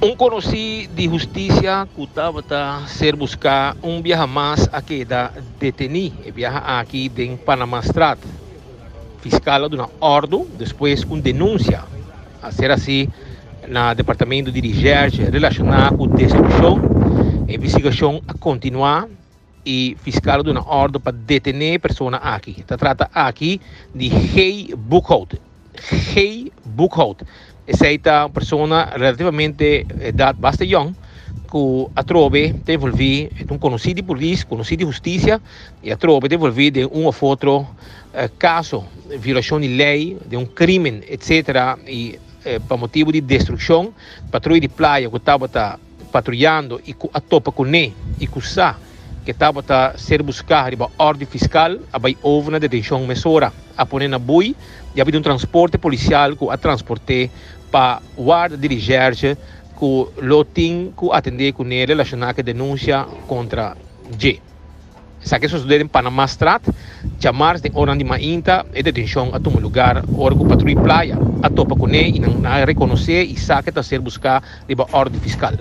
Un konosí di hustisia ku tabata ser buská un biaha mas a keda detení, e biaha aki den Panamastraat. Fiskal a duna òrdu despues ku un denunsia a ser hasi na departamento di Recherche relashoná ku destrukshon. E investigashon a kontinuá i fiskal a duna òrdu pa detené e persona aki. Ta trata aki di G. Boekhout. G. Boekhout. Esei ta un persona relativamente edat basta yòn ku atrobe ta envolví, e ta un konosí di polis, konosí di hustisia i atrobe ta envolví den un òf otro kaso, violashon di lei, den un krímen etsetera i pa motibu di destrukshon patruya di playa ku tabata patruyando i ku a topa kuné i ku sa ke tabata ser buská riba òrdi fiskal a bai over na detenshon mesora. A pone na bui i a pidi un transporte polisial ku a transport'é pa warda di rishèrshe ku lo tin ku atendé kuné relashoná ku e denunsia kontra dje. Esaki a sosodé den Panamastraat djamars den oranan di mainta. E detenshon a tuma lugar ora ku Patruy Playa a topa kuné i nan a rekonosé i sa ke ta ser buská riba òrdu fiskal.